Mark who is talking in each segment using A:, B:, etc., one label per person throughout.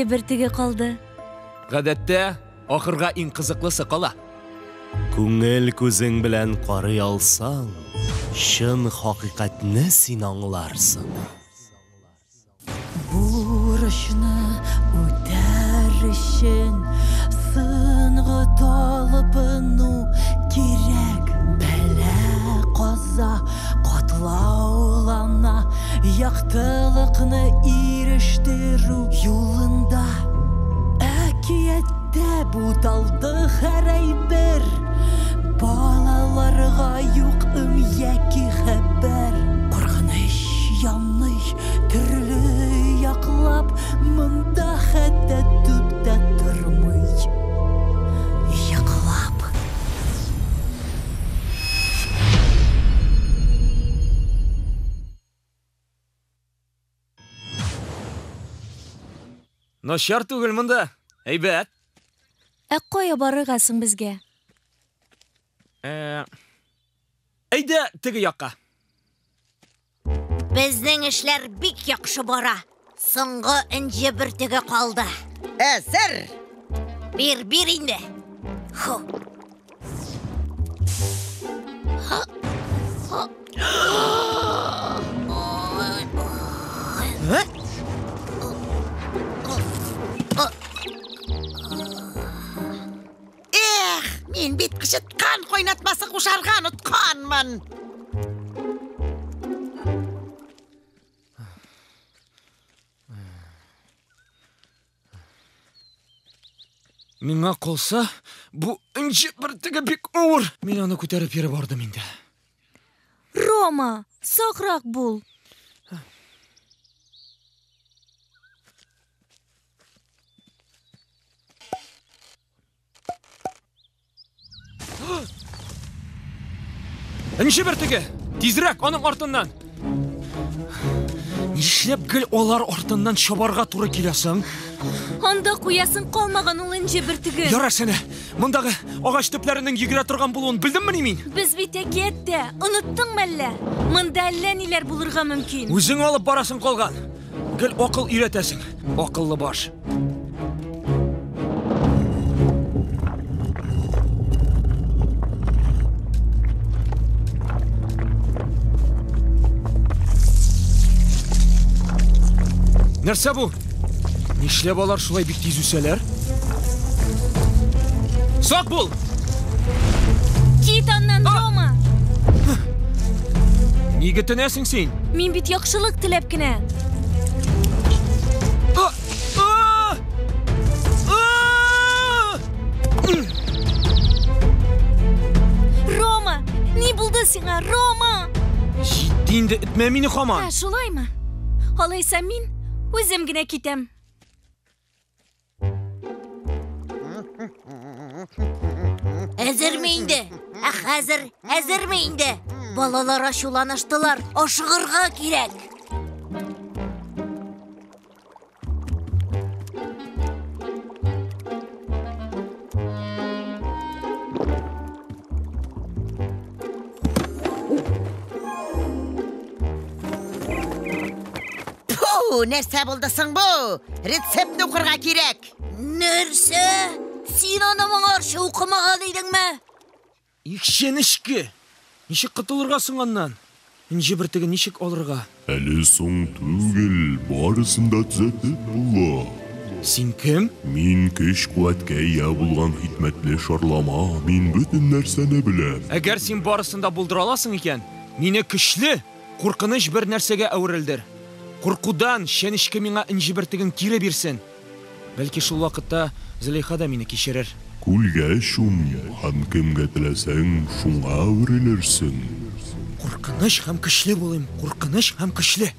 A: энҗе бөртеге калды.
B: Гадәттә, ахырга иң кызыклысы кала.
C: Күңел күзең белән карый алсаң, чын хакыйкатьне син аңларсың.
D: Бурычны үтәр өчен сынгы талпыну кирәк. Бәла-каза катлаулана, яктылыкны ирештерү юлында. Әкияттә буталды һәр әйбер, балаларга юк ым яки хәбәр. Куркыныч яный төрле яклап, монда хәтта түп тә тормый. Йоклап.
B: Начар түгел монда. Әйбәт.
A: Ә кая барырга соң безгә?
B: Әйдә теге якка.
E: Безнең эшләр бик яхшы бара. Соңгы энҗе бөртеге калды.
F: Әзер!
E: Бир, бир инде. Ху.
F: Эх, мин бит кычыткан кайнатмасы кушарга онытканмын.
B: Миңа калса, бу энҗе бөртеге бик авыр. Мин аны күтәреп йөреп ардым инде.
A: Рома, саграк бул.
B: Энҗе бөртеге! Тизрәк, аның артыннан! Нишләп гел алар артыннан чабарга туры килә соң?
A: Анда куясың калмаган ул энҗе бөртеген.
B: Ярар сәне, мондагы агач төпләренең йөгерә торган булуын белдеммени мин?
A: Без бит әкияттә, оныттыңмы әллә? Монда әллә ниләр булырга мөмкин.
B: Үзең алып барасың калган. Гел акыл өйрәтәсең, акыллы баш. Нәрсә бу? Нишләп алар шулай бик тиз үсәләр? Сак бул!
A: Кит аннан, Рома!
B: Нигә төнәсең син?
A: Мин бит яхшылык теләп кенә. Рома, ни булды сиңа, Рома?
B: Җитте инде, этмә мине һаман.
A: Ә, шулаймы? Алайса мин үзем генә китәм.
E: Әзерме инде? Ә хәзер әзерме инде? Балалар ачуланыштылар, ашыгырга кирәк.
F: Фу, нәрсә булды соң бу? Рецептны укырга кирәк.
E: Нәрсә? Син аны моңарчы укымаган идеңме?
B: Их, чәнечке! Ничек котылырга соң аннан? Энҗе бөртеген ничек алырга?
G: Әле соң түгел, барысын да төзәтеп була.
B: Син кем?
G: Мин көч-куәткә ия булган хикмәтле шарлама, мин бөтен нәрсәне беләм.
B: Әгәр син барысын да булдыра аласың икән, мине көчле, куркыныч бер нәрсәгә әверелдер. Куркудан чәнечке миңа энҗе бөртеген кире бирсен. Бәлки шул вакытта Зөләйха да мине кичерер.
G: Күлгә чум һәм кемгә теләсәң, шуңа әверелерсең.
B: Куркыныч һәм көчле булыйм, куркыныч һәм көчле.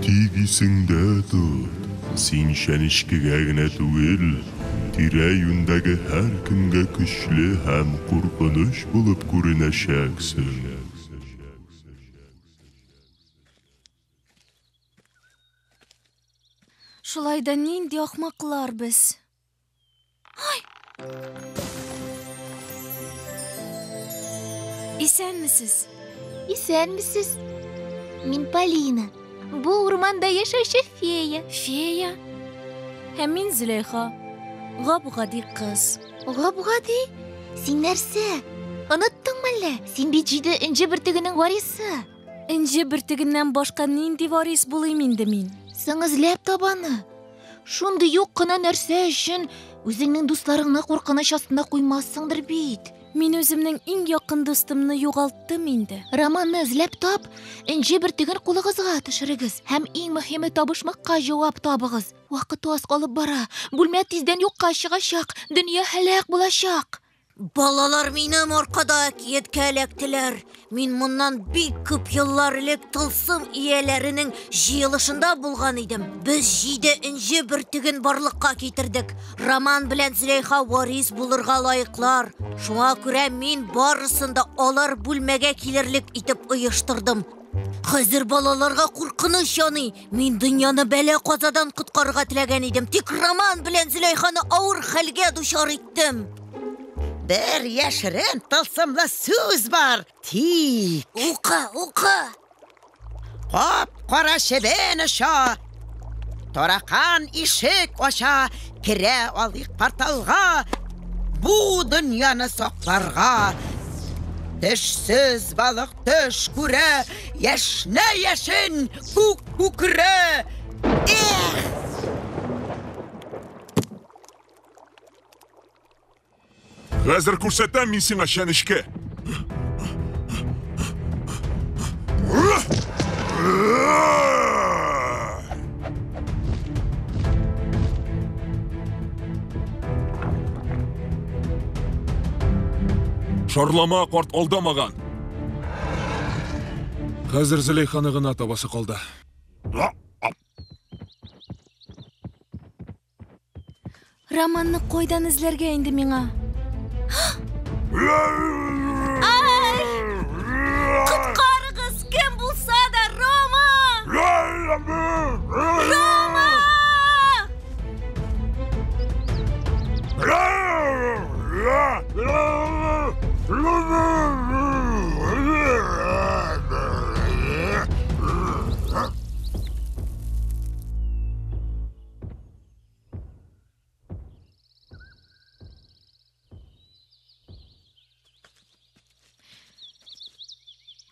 G: Тик исеңдә тот, син чәнечкегә генә түгел, тирә-юньдәге һәркемгә көчле һәм куркыныч булып күренәчәксең.
A: Шулай да нинди ахмаклар без. Ай! Исәнмесез.
H: Исәнмесез. Мин Полина. Бу урманда яшәүче фея.
A: Фея? Һәм мин Зөләйха. Гап-гади кыз.
H: Гап-гади? Син нәрсә? Оныттыңмы әллә? Син бит җиде энҗе бөртегенең варисы.
A: Энҗе бөртегеннән башка нинди варис булыйм инде мин?
H: Соң эзләп тап аны. Шундый юк кына нәрсә өчен үзеңнең дусларыңны куркыныч астына куймассыңдыр бит.
A: Мин үземнең иң якын дустымны югалттым инде.
H: Романны эзләп тап, энҗе бөртеген кулыгызга төшерегез һәм иң мөһиме табышмакка җавап табыгыз. Вакыт аз калып бара. Бүлмә тиздән юкка чыгачак, дөнья һәлак булачак.
E: Балалар минем аркада әкияткә эләктеләр. Мин моннан бик күп еллар элек тылсым ияләренең җыелышында булган идем. Без җиде энҗе бөртеген барлыкка китердек. Роман белән Зөләйха варис булырга лаеклар. Шуңа күрә мин барысын да алар бүлмәгә килерлек итеп оештырдым. Хәзер балаларга куркыныч яный. Мин дөньяны бәла-казадан коткарырга теләгән идем, тик Роман белән Зөләйханы авыр хәлгә дучар иттем.
F: Бер яшерен тылсымлы сүз бар. Тик.
E: Укы, укы.
F: Кап-кара чебен оча. Таракан ишек ача, керә алыйк порталга. Бу дөньяны сакларга. Тешсез балык төш күрә, яшьнә яшен, күк күкрә. Эх!
G: Хәзер күрсәтәм мин сиңа чәнечке. Шарлама карт алдамаган.
I: Хәзер Зөләйханы гына табасы калды.
A: Романны кайдан эзләргә инде миңа? Ай! Коткарыгыз, кем булса да, Рома! Рома!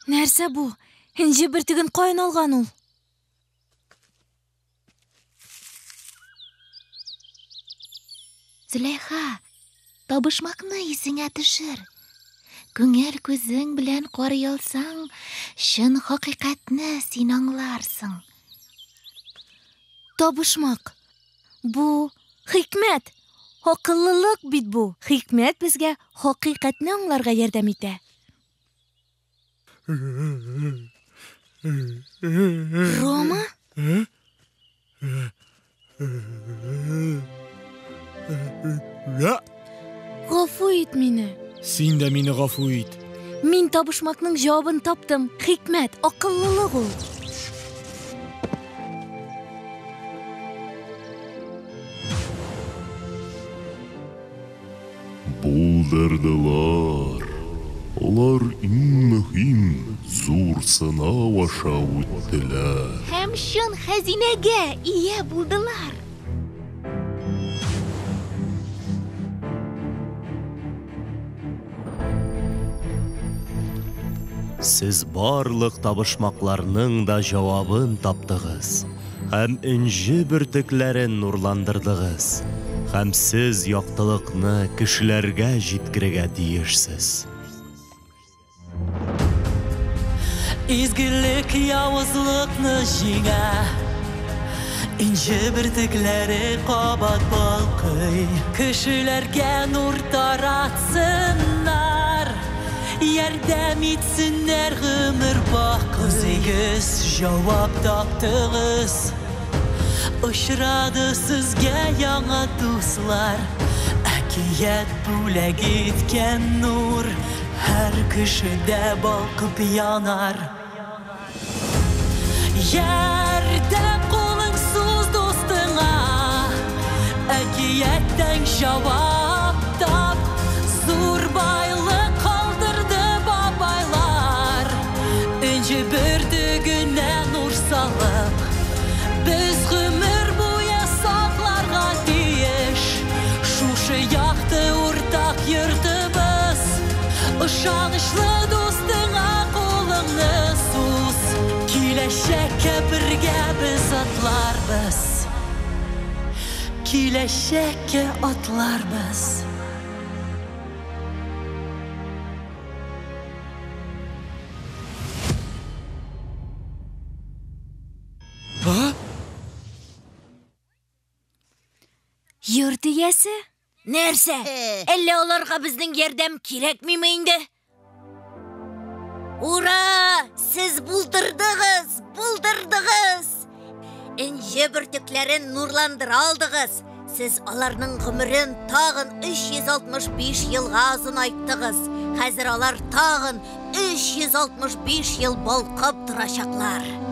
A: Нәрсә бу? Энҗе бөртеген каян алган ул?
H: Зөләйха, табышмакны исеңә төшер. Күңел күзең белән карый алсаң, чын хакыйкатьне син аңларсың.
A: Табышмак. Бу хикмәт. Акыллылык бит бу. Хикмәт безгә хакыйкатьне аңларга ярдәм итә. Рома? Гафу ит мине.
B: Син дә мине гафу ит.
A: Мин табышмакның җавабын таптым. Хикмәт, акыллылык ул.
G: Булдырдылар. Алар иң мөһим, зур сынау аша үттеләр.
H: Һәм чын хәзинәгә ия булдылар.
C: Сез барлык табышмакларның да җавабын таптыгыз һәм энҗе бөртекләрен нурландырдыгыз. Һәм сез яктылыкны кешеләргә җиткерергә тиешсез.
D: Изгелек явызлыкны җиңә. Энҗе бөртекләре кабат балкый. Кешеләргә нур таратсыннар. Ярдәм итсеннәр гомер бакый. Үзегез җавап таптыгыз. Очрады сезгә яңа дуслар. Әкият бүләк иткән нур һәр кешедә балкып янар. Ярдәм кулың суз дустыңа, әкияттән җавап тап. Зур байлык калдырды бабайлар. Ышанычлы дустыңа кулыңны суз. Киләчәккә бергә без атларбыз. Киләчәккә атларбыз.
B: А?
A: Йорт иясе?
E: Нәрсә? Әллә аларга безнең ярдәм кирәкмиме инде? Ура! Сез булдырдыгыз! Булдырдыгыз! Энҗе бөртекләрен нурландыра алдыгыз. Сез аларның гомерен тагын 365 елга озынайттыгыз. Хәзер алар тагын 365 ел балкып торачаклар.